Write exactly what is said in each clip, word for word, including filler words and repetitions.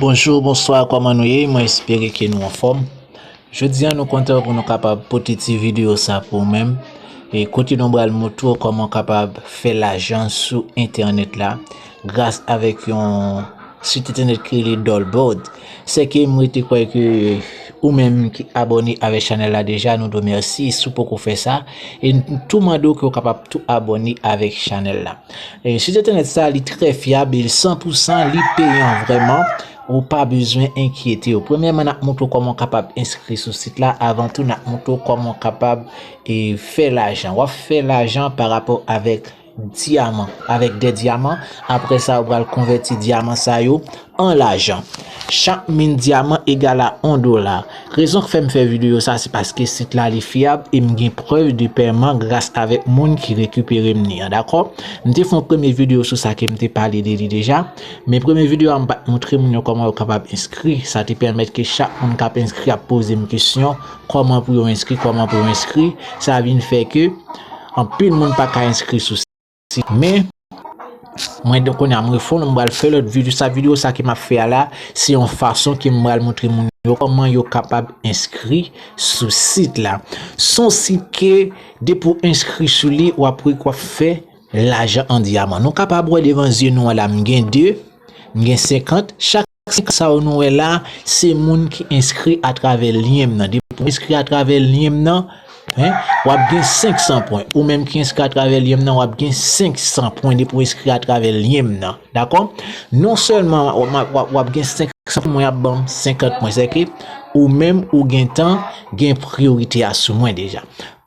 Bonjou, bonswa, kòman nou ye? Mwen espere ke nou anfòm. Jodi a, nou kontan pou nou kapab pote ti videyo sa pou ou menm. E kote nou pral montre w kòman w kapab fè lajan sou entènèt la gras avèk yon sit entènèt ki rele Dollboard. Sèke m rete kwè ke ou menm ki abòne avèk chanèl la deja, nou di w mèsi. Si w poko fè sa, e n tou mande w ke w kapab tou abòne avèk chanèl la. E sit entènèt sa, li trè fyab, e li san pou san, li peyan vrèman. Ou pa bezwen enkyete w. Premyèman, n ap montre w kòman w kapab enskri sou sit la. Avan tou, n ap montre w kòman w kapab, e, fè lajan. W ap fè lajan pa rapò avèk dyaman, avèk de dyaman. Apre sa, ou pral konvèti dyaman sa yo an lajan. Chak min dyaman egal a yon dola. Rezon k fè m fè videyo sa, se paske sit la li fyab e m gen prèv de pèman gras avèk moun ki rekipere m li an, dakò? M te fè yon premye videyo sou sa ke m te pale de li deja, men premye videyo a m pa t montre moun yo kòman yo kapab enskri. Sa te pèmèt ke chak moun k ap enskri ap poze m kesyon, kòman pou yo enskri, kòman pou yo enskri. Sa vin fè ke anpil moun pa ka enskri sou sit. Men, mwen, donk, kounye a, m refè l, m pral fè lòt videyo. Sa videyo sa ke m ap fè a la, se yon fason ke m pral montre moun yo kòman yo kapab enskri sou sit la. Se yon sit ke, depi w enskri sou li, w ap wè k w ap fè lajan an dyaman. Nou kapab wè devan zye nou an la, m gen de, m gen senkant. Chak senkant sa yo nou wè la, se moun ki enskri atravè lyen m nan. Depi w enskri atravè lyen m nan, en, w ap gen senk san pwen. Ou menm ki enskri atravè lyen m nan, w ap gen senk san pwen depi w enskri atravè lyen m nan. Dakò? Non sèlman w ap, w ap, w ap gen senk san pwen, mwen ap ban m senkant pwen. Sèke ou menm ou gentan gen priyorite a sou mwen deja.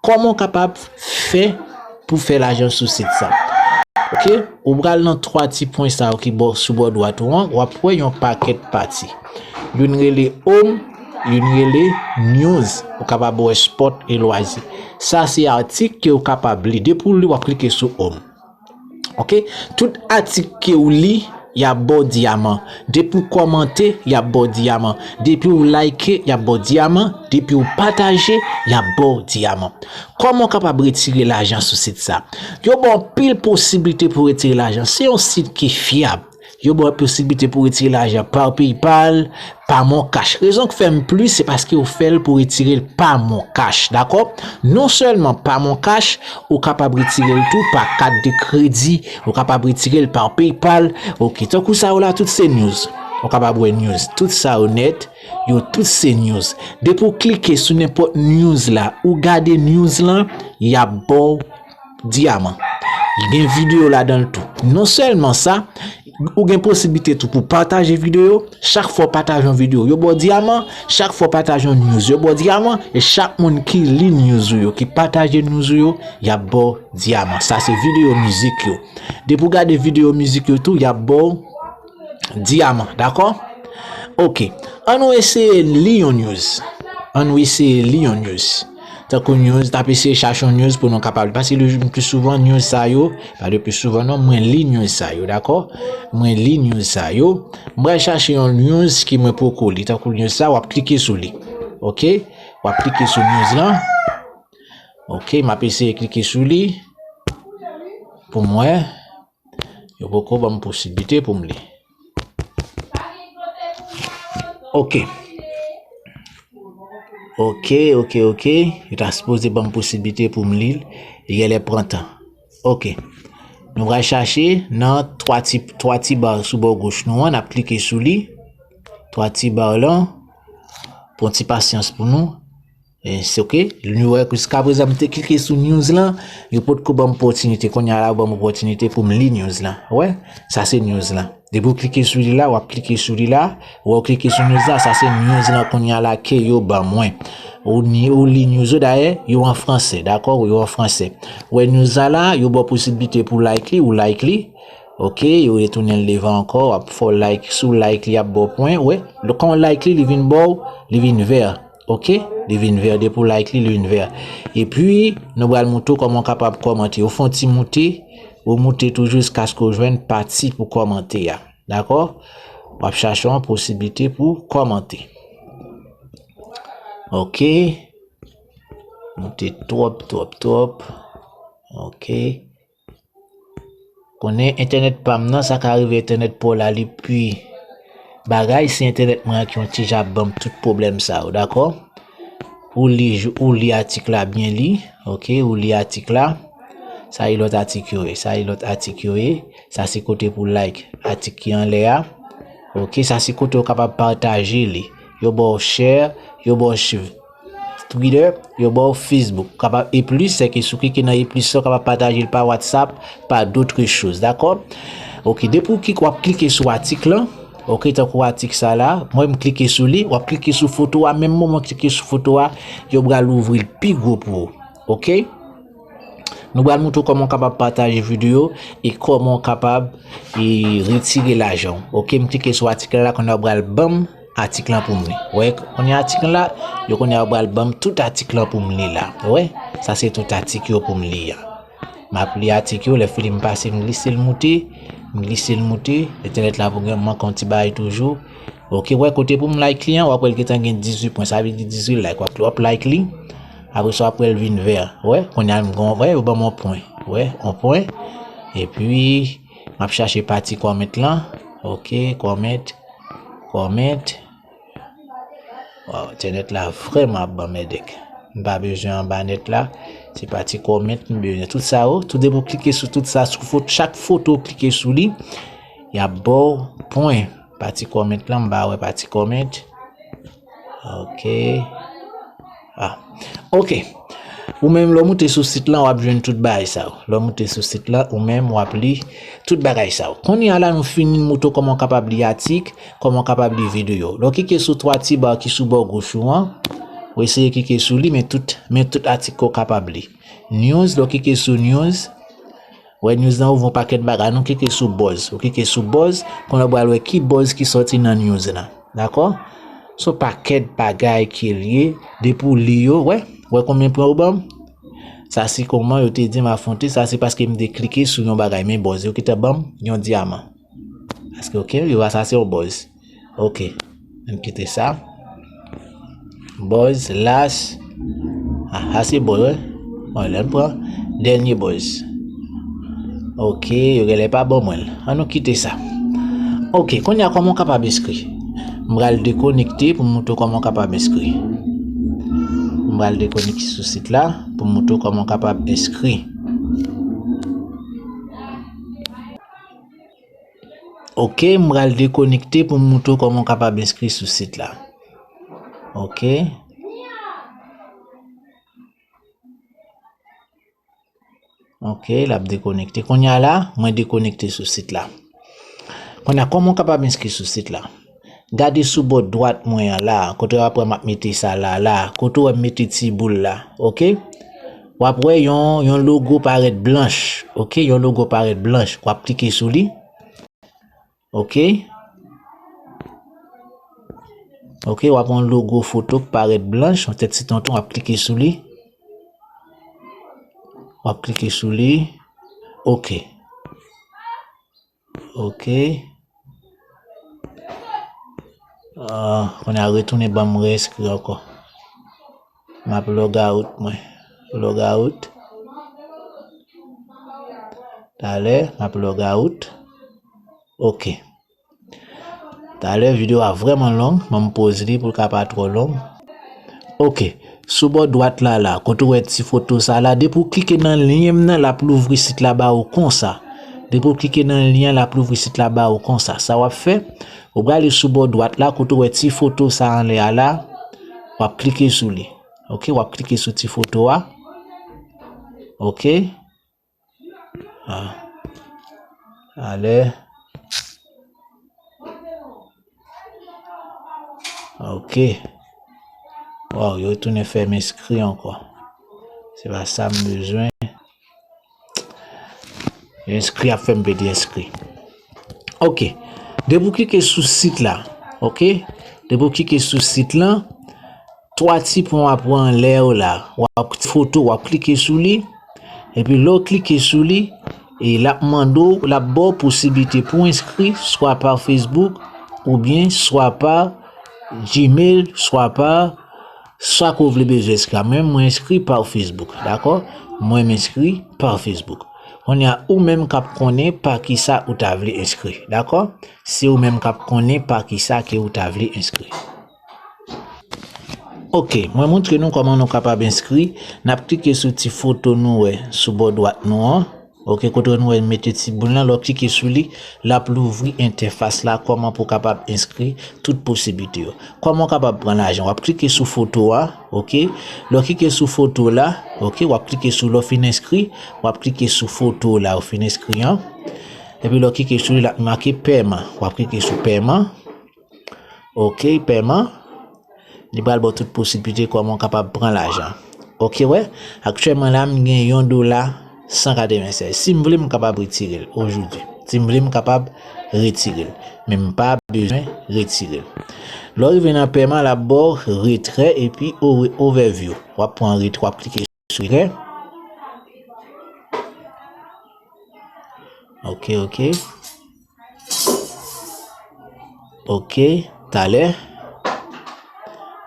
Kòman w kapab fè pou fè lajan sou sit sa? Oke, ou pral nan twa ti pwen sa yo ki bò, sou bò dwat ou an, w ap wè yon pakèt pati. Youn rele Home, youn rele News. Ou kapab wè Sport e Lwazi. Sa se atik ke w kapab li. Depi w li, w ap klike sou Home. Oke? Tout atik ke w li, y ap ba w dyaman. Depi w kòmante, y ap ba w dyaman. Depi w like, y ap ba w dyaman. Depi w pataje, y ap ba w dyaman. Kòman w kapab retire lajan sou sit sa? Yo ba w anpil posiblite pou w retire lajan. Se yon sit ki fyab. Yo ba w posiblite pou w retire lajan pa PayPal, pa MonCash. Rezon k fè m pli, se paske yo fè l pou retire l pa MonCash, dakò? Non sèlman pa MonCash, ou kapab retire l tou pa kat de kredi, ou kapab retire l pa PayPal. Oke, tankou sa yo la, tout se news. Ou kapab wè news. Tout sa yo nèt, yo tout se news. Depi w klike sou nenpòt news la, ou gade news lan, y ap ba w dyaman. Gen videyo ladan l tou. Non sèlman sa, ou gen posiblite tou pou pataje videyo. Chak fwa w pataje yon videyo, yo ba w dyaman. Chak fwa w pataje yon news, yo ba w dyaman. E chak moun ki li news ou yo, ki pataje news ou yo, y ap ba w dyaman. Sa se videyo mizik yo. Depi w gade videyo mizik yo tou, y ap ba w dyaman, dakò? Oke. An nou eseye li yon news. An nou eseye li yon news. Tankou news, n ap eseye chache yon news pou nou kapab li. Paske le pli souvan, news sa yo, pa le pli souvan non, mwen li news sa yo, dakò? Mwen li news sa yo. M pral chache yon news ki mwen poko li. Tankou news sa, w ap klike sou li. Oke? W ap klike sou news lan. Oke, m ap eseye klike sou li. Pou mwen. Yo poko ban m posiblite pou m li. Oke. Oke, oke, oke. Yo ta sipoze ban m posiblite pou m li l. Li genlè pran tan. Oke. Nou pral chache nan twa ti, twa ti ba sou bò goch nou an, n ap klike sou li. Twa ti ba lan. Pran ti pasyans pou nou. E, se oke. Nou wè ke jiskaprezan m te klike sou news lan, yo potko ban m opòtinite. Kounye a la, yo ban m opòtinite pou m li news lan. Ou wè? Sa se news lan. Depi w klike sou li la, w ap klike sou li la. Ou wè w klike sou news la, sa se news lan kounye a la ke yo ban mwen. Ou ni, ou li news yo dayè, yo an fransè, dakò? Yo an fransè. Ou wè news la la, yo ba w posiblite pou like li, ou like li. Oke, yo retounen l devan ankò, w ap fè w like, si w like li ap ba w pwen, ou wè. Lè kan w like li, li vin ba w, li vin vè. Oke? Li vin vè, depi w like li, li vin vè. Epi, nou pral montre w kòman w kapab kòmante. Ou fè yon ti moute, ou moute toujou jiskaske w jwenn pati pou kòmante a. Dakò? W ap chache yon posiblite pou kòmante. Oke. Moute twòp, twòp, twòp. Oke. Konnen entènèt pa m nan, sa ka rive entènèt pa w la li pi bagay, se entènèt mwen an ki yon ti jan ap ban m tout pwoblèm sa yo, dakò? Ou li, ou li atik la byen li, oke, ou li atik la. Sa e lòt atik yo ye, sa e lòt atik yo ye. Sa se kote pou like atik ki anlè a. Oke, sa se kote w kapab pataje li. Yo ba w share, yo ba w ch-, Twitter, yo ba w Facebook. Kapab e plis, se ke si w klike nan e plis la, w kapab pataje l pa WhatsApp, pa d'autres choses, dakò? Oke, depi w ki w ap klike sou atik lan, oke, tankou atik sa la, mwen m klike sou li, w ap klike sou foto a, menm moman w klike sou foto a, yo pral ouvri l pi gwo pou ou. Oke? Nou pral montre w kòman w kapab pataje videyo e kòman w kapab e retire lajan w. Oke, m klike sou atik la, kounye a yo pral ban m atik lan pou m li. Wè, kounye a atik lan la, yo kounye a yo pral ban m tout atik lan pou m li la. Wè, sa se tout atik yo pou m li a. M ap li atik yo, lè fini m pase, m glise l moute, m glise l moute, entènèt la pou gen manke yon ti bagay toujou. Oke, wè kote pou m like li an, w ap wè l gentan gen dizuit pwen, sa vle di dizuit like, w ap, w ap like li. Apre sa, w ap wè l vin vè. Wè, kounye a m gon, wè, yo ban m yon pwen. Wè, yon pwen. Epi, m ap chache pati comment lan. Oke, comment, comment. Waw, entènèt la vrèman ap ban m èdèk. M pa bezwen anba nèt la. Se pati comment m bezwen. Tout sa yo, tout depi w klike sou tout sa, sou fot-, chak foto w klike sou li, y ap ba w pwen. Pati comment lan, m pa wè pati comment. Oke. Ah. Oke. Ou menm, lè w moute sou sit lan, w ap jwenn tout bagay sa yo. Lè w moute sou sit lan, ou menm, w ap li tout bagay sa yo. Kounye a la, nou fini montre w kòman w kapab li atik, kòman w kapab li videyo. Lè w klike sou twa ti ba ki sou bò goch ou an, w eseye klike sou li, men tout, men tout atik ke w kapab li. News, lè w klike sou news, wè news lan ouvri yon pakèt bagay, nou klike sou buzz. Ou klike sou buzz, kounye a w pral wè ki buzz ki sòti nan news lan. Dakò? Se yon pakèt bagay ke l ye, depi w li yo, wè, wè konbyen pwen yo ban m? Sa se kòman yo te di m afwonte, sa se paske m te klike sou yon bagay, men buzz yo ki te ban m yon dyaman. Paske, oke, yo wè sa se yon buzz. Oke. Ann kite sa. Buzz, last. Ah, sa se buzz, wi. Bon, lè m pran dènye buzz. Oke, yo genlè pa ban mwen l. Ann nou kite sa. Oke, kounye a kòman w kapab enskri? M pral dekonekte pou m montre w kòman w kapab enskri. M pral dekonekte sou sit la pou m montre w kòman w kapab enskri. Oke, m pral dekonekte pou m montre w kòman w kapab enskri sou sit la. Oke. Oke, l ap dekonekte. Kounye a la, mwen dekonekte sou sit la. Kounye a, kòman w kapab enskri sou sit la? Gade sou bò dwat mwen an la, kote w ap wè m ap mete sa la, la, kote w wè m mete ti boul la, oke? W ap wè yon, yon logo parèt blanch, oke? Yon logo parèt blanch, w ap klike sou li, oke? Oke, w ap wè yon logo foto k parèt blanch, yon tèt ti tonton, w ap klike sou li. W ap klike sou li, oke. Oke. Ah, kounye a retounen ban m reenskri ankò. M ap log out mwen. Log out. Talè, m ap log out. Oke. Talè, videyo a vrèman long, men m poze li pou l ka pa twò long. Oke. Sou bò dwat la, la, kote w wè ti foto sa la, depi w klike nan lyen m nan, l ap louvri sit la ba ou konsa. Depi w klike nan lyen, l ap louvri sit la ba ou konsa. Sa w ap fè, ou prale sou bò dwat la, kote w wè ti foto sa anlè a la, w ap klike sou li. Oke, w ap klike sou ti foto a. Oke. Ah. Alè. Oke. Waw, yo retounen fè m enskri ankò. Se pa sa m bezwen. Enskri ap fè m pèdi enskri. Oke. Depi w klike sou sit la. Oke. Depi w klike sou sit lan, twa ti pwen w ap wè anlè yo la. W ap foto, w ap klike sou li. Epi lè w klike sou li, e l ap mande w, l ap ba w posiblite pou w enskri, swa pa Facebook, oubyen swa pa Gmail, swa pa, swa ke w vle bezwen enskri. Mwen, mwen enskri pa Facebook, dakò? Mwen, m enskri pa Facebook. Kounye a, ou menm k ap konnen pa kisa ou ta vle enskri, dakò? Se ou menm k ap konnen pa kisa ke ou ta vle enskri. Ok, mwen montre nou kòman nou kapab enskri. N ap klike sou ti foto nou wè sou bò dwat nou an. Ok, kote nou wè mete ti boul lan, lè w klike sou li, l ap louvri entèfas la, kòman pou w kapab enskri tout posiblite yo. Kòman w kapab pran lajan? W ap klike sou foto a, ok? Lè w klike sou foto la, ok, w ap klike sou, lè w fin enskri, w ap klike sou foto la, ou fin enskri an. Epi lè w klike sou li, l ap make pèman. W ap klike sou pèman. Ok, pèman. Li pral ba w tout posiblite kòman w kapab pran lajan. Ok, wè. Aktyèlman la, m gen yon dola san katrevennsèz. Si m vle, m kapab retire l ojodi. Si m vle, m kapab retire l. Men m pa bezwen retire l. Lè w rive nan pèman, l ap ba w retrè epi o-, overview. W ap pran retrè, w ap klike sou retrè. Ok, ok. Ok, talè.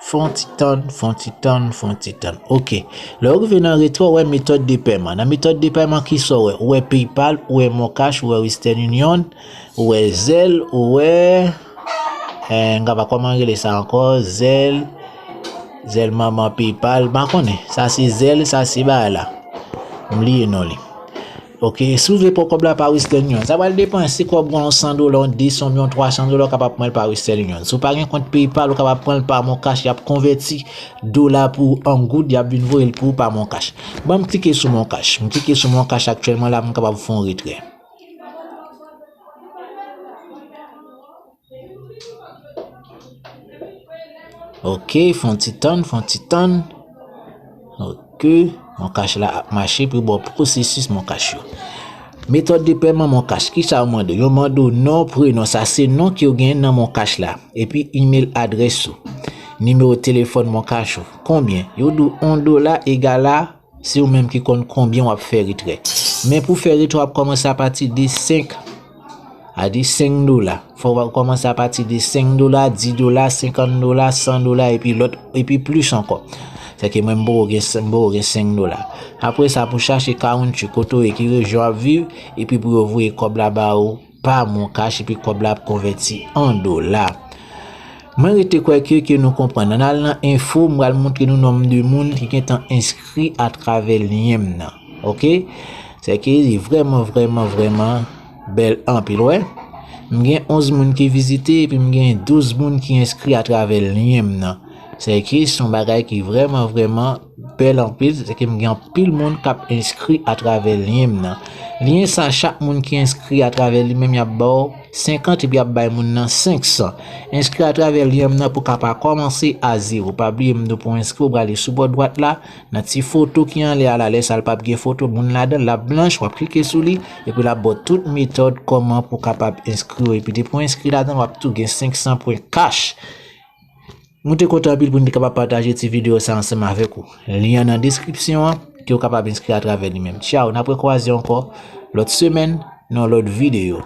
Fè yon ti tann, fè yon ti tann, fè yon ti tann. Ok. Lè w rive nan retrè, w wè metòd de pèman. Nan metòd de pèman, kisa w wè? Ou wè PayPal, ou wè MonCash, ou wè Western Union, ou wè Zelle, ou wè, eh, m ka pa kòman rele sa ankò, Zelle, Zelle manman PayPal, m pa konnen. Sa se Zelle, sa se bagay la. M bliye non li. Ok, si w vle pran kòb la pa Western Union, sa pral depann si kòb ou an yon san dola, yon de san, yon twa san dola, ou kapab pran l pa Western Union. Si w pa gen kont PayPal, ou kapab pran l pa MonCash, y ap konvèti dola pou ou an goud, y ap vin voye l pou ou pa MonCash. Ban m klike sou MonCash. M klike sou MonCash aktyèlman la, m kapab fè yon retrè. Ok, fè yon ti tann, fè yon ti tann. Ok, MonCash la ap mache pou ba w pwosesis MonCash yo. Metòd de pèman MonCash, kisa yo mande w? Yo mande w non, prenon, sa se non ke w gen nan MonCash la. Epi email adrès ou. Nimewo telefòn MonCash ou. Konbyen? Yo di w yon dola egal a Se ou menm ki konn konbyen w ap fè retrè. Men pou fè retrè, w ap kòmanse apati de senk, a di senk dola. Fò w kòmanse apati de senk dola, dis dola, senkant dola, san dola, epi lòt, epi plis ankò. Sèke mwen, m poko gen, m poko gen senk dola. Apre sa, pou chache county, kote w ye, ki rejyon w ap viv, epi pou yo voye kòb la ba ou pa MonCash, epi kòb la ap konvèti an dola. Mwen rete kwè ke, ke nou konprann. Ann al nan enfo, m pral montre nou nonb de moun ki gentan enskri atravè lyen m nan. Ok? Sèke li vrèman, vrèman, vrèman bèl anpil, wè. M gen onz moun ki vizite, epi m gen douz moun ki enskri atravè lyen m nan. Sèke se yon bagay ki vrèman, vrèman bèl anpil, sèke m gen anpil moun k ap enskri atravè lyen m nan. Lyen sa, chak moun ki enskri atravè li menm, y ap ba w senkant epi y ap bay moun nan senk san. Enskri atravè lyen m nan pou w ka pa kòmanse a zewo. Pa bliye, m di w pou w enskri, w prale sou bò dwat la, nan ti foto ki anlè a la, lè sa l p ap gen foto moun ladan l, l ap blanch, w ap klike sou li, epi l ap ba w tout metòd kòman pou w kapab enskri w. Epi depi w enskri ladan l, w ap tou gen senk san pwen cash. Nou te kontan anpil pou n te kapab pataje ti videyo sa ansanm avèk ou. Lyen an nan deskripsyon an, ke w kapab enskri atravè li menm. Tchaw, n ap rekwaze ankò lòt semèn nan yon lòt videyo.